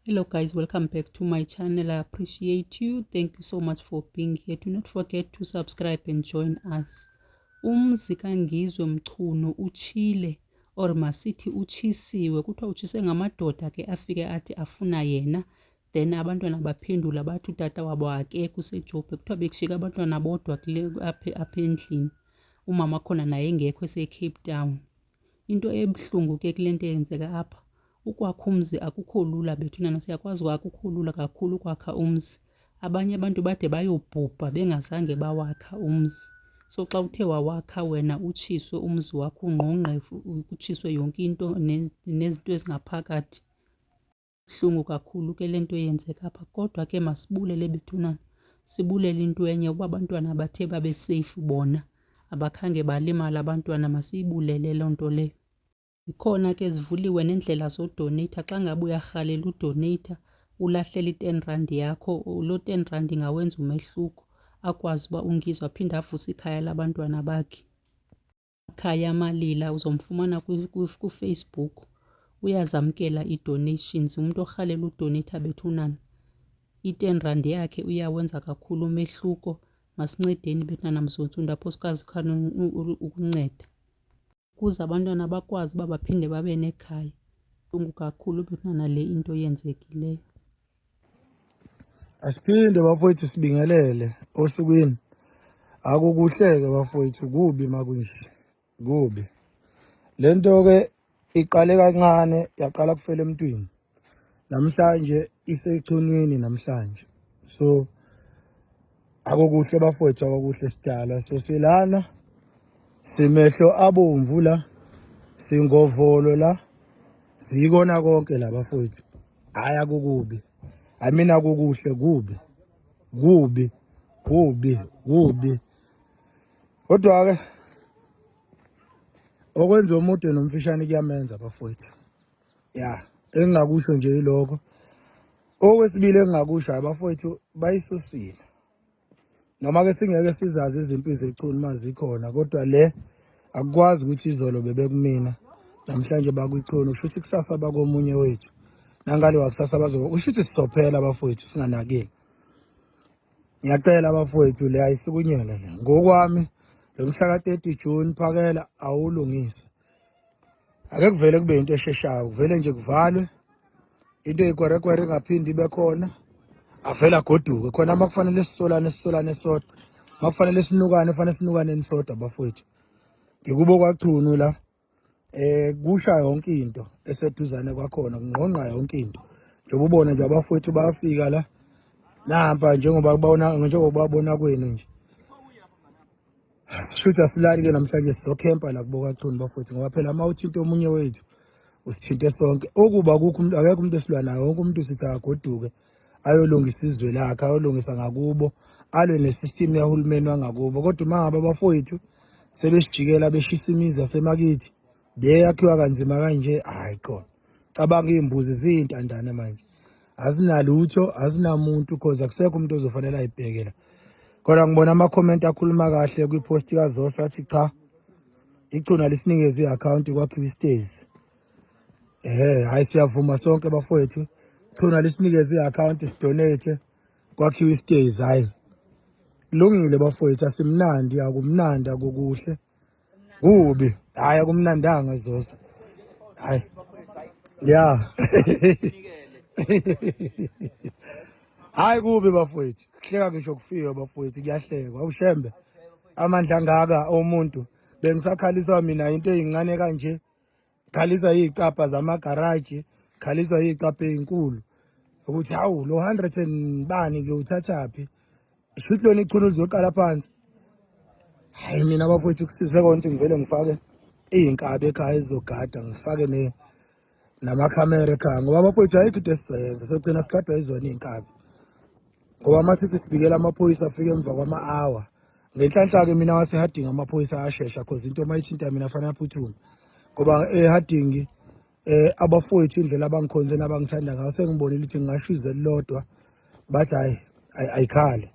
Hello guys, welcome back to my channel. I appreciate you. Thank you so much for being here. Do not forget to subscribe and join us. Umzi kaNgizwe Mchunu uchile or masithi uchisiwe. Kuthiwa uchise ngamadoda ke afike athi afuna yena. Then abantwana baphendula bathi utata wabo akekho useJoburg. Kuthiwa bekushiyeka abantwana bodwa kule apha apha endlini. Umama khona naye engekho ese-Cape Town. Into ebuhlungu ke kule nto eyenzeka apha, ukwakha umzi akukho lula bethunana, siyakwazi akukho lula kakhulu ukwakha umzi. Abanye abantu bade bayobhubha bengazange bawakha umzi. So xa uthe wawakha wena utshiswe umzi wakho ungqongqe kutshiswe yonke into nezinto ezingaphakathi. Buhlungu kakhulu ke le nto yenzeka apha kodwa ke masibulele bethunana. Sibulele into enye uba abantwana bathe babe seyifu bona, abakhange balimale abantwana, masiyibulele loo nto leyo. Zikhona ke zivuliwe neendlela zodoneyitha xa ngabe uyarhalela udoneyitha ulahlele i-ten rand yakho, loo ten rand ingawenza umehluko akwazi uba uNgizwe aphinde avuse ikhaya labantwana bakhe. Khaya Malila uzomfumana kuFacebook uyazamkela ii-donations umntu orhalela udoneyitha bethunana i-ten rand yakhe uyawenza kakhulu umehluko masincedeni bethunana mzontsundu apho sikwazi khona ukunceda ukuze abantwana bakwazi uba baphinde babe nekhaya buhlungu kakhulu bethunana le into yenzekileyo Asiphinde bafowethu sibingelele osukwini. Akukuhle-ke bafowethu kubi makunje kubi. Le nto-ke iqale kancane yaqala kufela emntwini. Namhlanje isechunwini namhlanje. So akukuhle bafowethu akukuhle sidala. So silana simehlo abomvu la singovolo la siyikona konke la bafowethu. Hayi akukubi. I mean akukuhle kubi. Kubi. Kubi, kubi. Kodwa ke okwenza omude nomfishane kuyamenza bafowethu. Ya, engingakusho nje yilokho. Okwesibili engingakusho abafowethu bayisusile. Noma ke singeke sizazi izimpi zechunu uma zikhona kodwa le akukwazi ukuthi izolo bebekumina namhlanje bakwichunu kusho ukuthi kusasa bakomunye wethu nangale wakusasa bazoba kusho ukuthi sizophela abafowethu singanakile ngiyacela abafowethu le ayisukunyelwe le ngokwami lo mhla ka-30 June phakela awulungise ake kuvele kube into esheshayo kuvele nje kuvalwe into eyikwerekwere ingaphinde ibe khona avele agoduke khona uma kufanele sisolane sisolane sodwa uma kufanele sinukane kufanele sinukaneni sodwa bafowethu ngikubo kwachunu la eh kusha yonke into eseduzane kwakhona kungqongqa yonke into njengoba ubona nje abafowethu bayafika la nampa njengoba kubona njengoba babona kwenu nje Shuthi asilali ke namhlanje sizokhempa la kubo kaChunu bafowethu ngoba phela uma uthinta omunye wethu usithinte sonke okuba kukho umuntu akekho umuntu esilwa naye wonke umuntu sithi akagoduke ayolungisa izwe lakhe ayolungisa ngakubo alwe nesystem yahulumeni wangakubo kodwa uma ngabe abafowethu sebesijikela beshisa imizi yasemakithi le yakhiwa kanzima kanje hayi khona cabanga iy'mbuzi ziyintandane manje azinalutho azinamuntu cause akusekho umuntu ozofanele ayibheke la kodwa ngibona ama-comment akhuluma kahle kwipost kaZoso athi cha ichuna lisinikeze i-akhawunti kwakhiwa isitezi eh hayi siyavuma sonke bafowethu chuna lisinikeze i-akhawunti sidonate kwakhiwa isitezi hayi kulungile bafowethu asimnandi akumnandi akukuhle Kubi. Hayi akumnandanga Zoso. Hayi. Yeah. Hayi kubi bafowethu. Kuhleka ngisho kufiwe bafowethu kuyahlekwa. Awushembe. Amandla angaka omuntu. Bengisakhaliswa mina into ezincane kanje. Khaliswa izicabha zamagaraji, khaliswa izicabha ezinkulu. Ukuthi hawu lo 100 and bani ngiyowuthathaphi? Shuthi lona ichunu lizoqala phansi. Hayi mina bafowethu kusize konke ukuthi ngivele ngifake iy'nkabi ekhaya ezizogada ngifake ne namakhamera ekhaya ngoba bafowethu ayikho into esizoyenza sogcina sigadwa yizona iy'nkabi ngoba uma sithi sibikela amaphoyisa afike emva kwama-hour ngenhlanhla-ke mina waseharding amaphoyisa ayashesha cause into uma ithinta mina fanele aphuthume ngoba eharding eh abafowethu indlela abangikhonze nabangithanda ngayo sengibonile ukuthi ngingasho izwi elilodwa bathi hayi ayikhale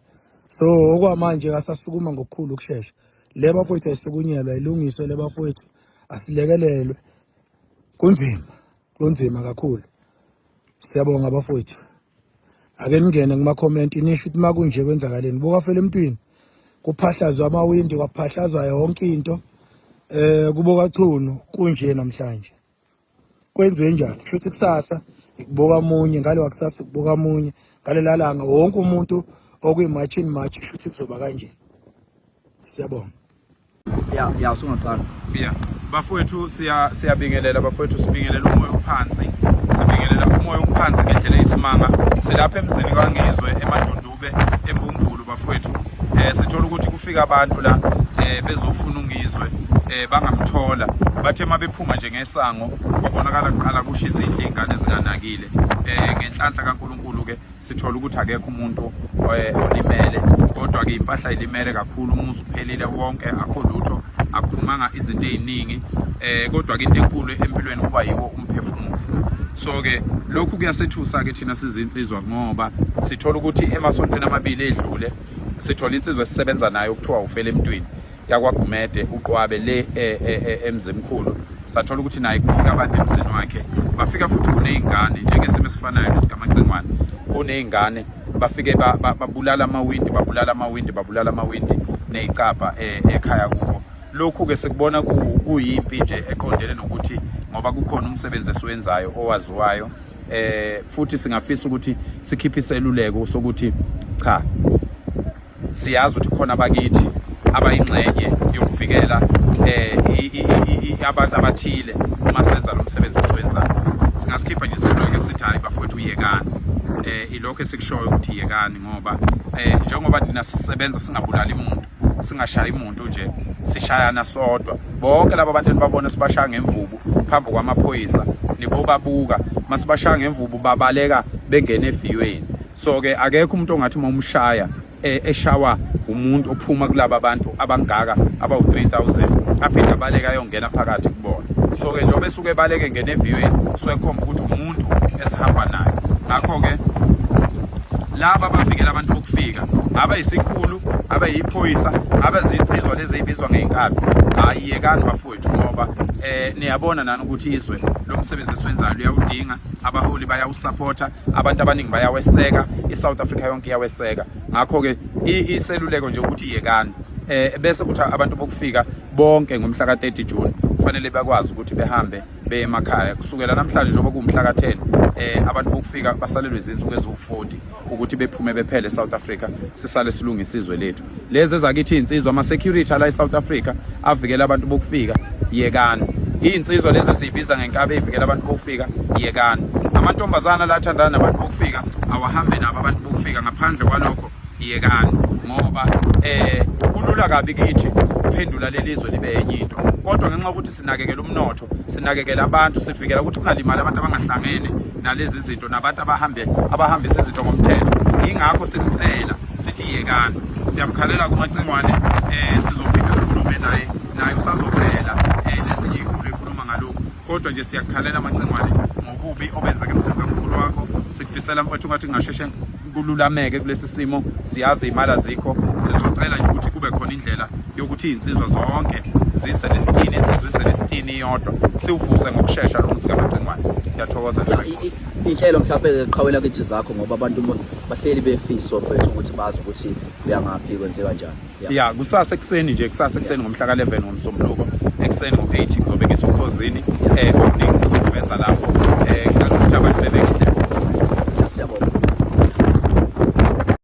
so okwamanje kasasukuma ngokukhulu ukushesha le bafowethu ayisukunyelwa ilungiswe le bafowethu asilekelelwe kunzima kunzima kakhulu. Siyabonga bafowethu. Ake ningene kuma comment nisho ukuthi makunje kwenzakaleni. Buka fela emntwini. Kuphahlazwa amawindi kwaphahlazwa yonke into. Eh kubo kaChunu kunje namhlanje. Kwenziwe njani? Kusho kusasa ikubuka munye ngale wakusasa ikubuka munye ngalela langa wonke umuntu okuyi March in March kusho ukuthi kuzoba kanje. Siyabonga. Ya ya usungaqala. Yeah. Bafowethu siya siyabingelela bafowethu sibingelela umoya ophansi. Sibingelela umoya ophansi ngendlela eyisimanga. Silapha emzini kaNgizwe eMadundube eMbumbulu bafowethu. Eh sithola ukuthi kufika abantu la eh bezofuna uNgizwe eh bangamthola. Bathe mabephuma nje ngesango kwabonakala kuqala kusho izindlu izingane zinganakile. Eh ngenhlanhla kaNkuluNkulu ke sithola ukuthi akekho umuntu eh, olimele kodwa ke impahla ilimele kakhulu umuzi uphelile wonke akho lutho akuphumanga izinto eziningi eh kodwa ke into enkulu empilweni kuba yiwo umphefumulo so ke lokhu kuyasethusa ke thina sizinsizwa ngoba sithola ukuthi emasontweni amabili edlule sithola insizwa esisebenza nayo kuthiwa ufele emntwini yakwaGumede uQwabe le e, e, e, eMzimkhulu sathola ukuthi naye kufika abantu emzini wakhe bafika futhi kuney'ngane njengesimo esifanayo lesikamacingwane kuney'ngane bafike babulala amawindi babulala amawindi babulala amawindi ney'cabha ekhaya kubo lokhu-ke sikubona kuyimpi nje eqondene nokuthi ngoba kukhona umsebenzi esiwenzayo owaziwayo eh futhi singafisa ukuthi sikhiphe iseluleko sokuthi cha Siyazi ukuthi khona abakithi abayingxenye yokuvikela eh abantu abathile uma senza lo msebenzi esiwenzayo. Singasikhipha nje iseluleko esithi hayi bafowethu yekani. Eh ilokho esikushoyo ukuthi yekani ngoba eh njengoba thina sisebenza singabulali umuntu, singashayi umuntu nje, sishayana sodwa. Bonke laba bantu enibabona sibashaya ngemvubu phambi kwamaphoyisa nibobabuka masibashaya ngemvubu babaleka bengena efiyweni. So ke akekho umuntu ongathi uma umshaya e, eshawa umuntu ophuma kulaba bantu abangaka abawu-3000 aphinde abaleke ayongena phakathi kubona. So ke njengoba esuke ebaleke engena eviyweni suke ekhomba ukuthi umuntu esihamba naye. Ngakho-ke laba abavikela abantu bokufika abayisikhulu abayiphoyisa abazinsizwa lezi ezibizwa ngey'nkabi hhayi yekani bafowethu ngoba eh niyabona nani ukuthi izwe lo msebenzi esiwenzayo liyawudinga abaholi bayawusaphotha abantu abaningi bayaweseka iSouth Africa yonke iyaweseka ngakho-ke iseluleko nje ukuthi yekani eh bese kuthi abantu bokufika bonke ngomhla ka-30 June kufanele bakwazi ukuthi behambe beye emakhaya kusukela namhlanje njengoba kuwumhla ka-10 eh abantu bokufika basalelwe izinsuku eziwu-40 ukuthi bephume bephele eSouth Africa sisale silungisa izwe lethu lezi ezakithi iy'nsizwa ama-security ala e-South Africa avikela abantu bokufika yekani iy'nsizwa lezi esiyibiza ngenkabi ey'vikela abantu bokufika yekani amantombazana la athandana nabantu bokufika awahambe nabo abantu bokufika ngaphandle kwalokho yekani ngoba eh kulula kabi kithi ukuphendula leli zwe libe enye into kodwa ngenxa yokuthi sinakekela umnotho sinakekela abantu sivikela ukuthi kungalimali abantu abangahlangene nalezi zinto nabantu abahambe abahambisa izinto ngomthetho ingakho simcela sithi yekani siyamkhalela kumacingwane eh sizophinde sikhulume naye naye usazovela eh nezinye ikhulu ekhuluma ngalokhu kodwa nje siyakukhalela macingwane ngobubi obenzeka emzini kamkhulu wakho sikufisela mfowethu ngathi kungasheshe kululameke kulesi simo siyazi imali azikho sizocela nje ukuthi kube khona indlela yokuthi izinsizwa zonke zise nesitini insizwa ise nesitini iyodwa siwuvuse ngokushesha lo muzi kamacingwane siyathokoza Inhlelo mhlawumbe qhawela kithi zakho ngoba abantu bahleli befiswa mfethu ukuthi bazi ukuthi uyangaphi kwenze kanjani. Ya kusasa ekuseni nje kusasa ekuseni ngomhla ka-11 ngomsombuluko ekuseni ngo-8 ngizobe ngisokhozini eh okuningi sizokuveza lapho eh ngicela ukuthi abantu bebeke indlebe. Siyabonga.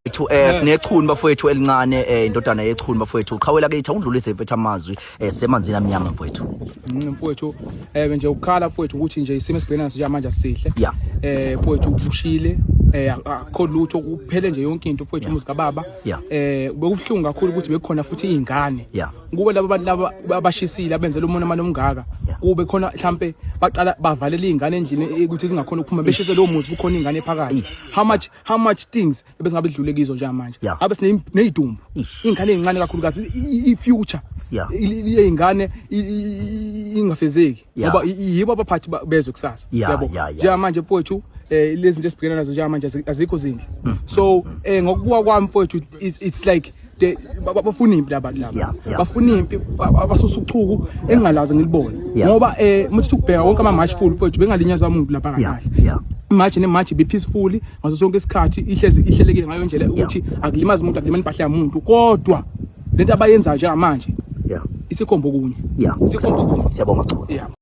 Ethu eh sinechuni bafowethu elincane eh indodana yechuni bafowethu qhawela kithi awudlulise mfethu amazwi eh sisemanzini amnyama mfowethu. Mfowethu eh nje ukukhala mfowethu ukuthi nje isimo esibhekene naso njengamanje asihle. Yeah. Eh mfowethu ubushile eh akukho lutho kuphele nje yonke into mfowethu umuzi kababa. Yeah. Eh bekubuhlungu kakhulu ukuthi bekukhona futhi izingane. Yeah. Kube laba bantu laba abashisile abenzela umona manje omngaka. Yeah. Kube khona mhlambe baqala bavalela izingane endlini ukuthi zingakhona ukuphuma beshise lowo muzi kukhona ingane phakathi. How much things ebesingabe dlule kizo njengamanje. Yeah. Abe sine nezidumbu. Ish. Ingane ezincane kakhulukazi i-future. Yeah. Yey'ngane ingafezeki Yeah. ngoba yibo abaphathi bezwe kusasa Yeah, yeah. Njengamanje mfowethu eh lezi zinto esibhekene nazo njengamanje azikho zinhle so eh ngokubuka kwami mfowethu it's like Bafuna impi labantu laba, bafuna impi, basusa uchuku engingalazi ngilibone, ngoba uma uthi ukubheka wonke ama-march full, mfowethu, bengalinyazwa umuntu lapha kahle. Imarch nemarch be peaceful ngaso sonke isikhathi, ihlezi ihlelekile ngayo indlela ukuthi akulimazi umuntu, akulimali impahla yamuntu, kodwa lento abayenzayo njengamanje isikhomba okunye. Isikhomba okunye. Siyabonga, Chunu. Yeah.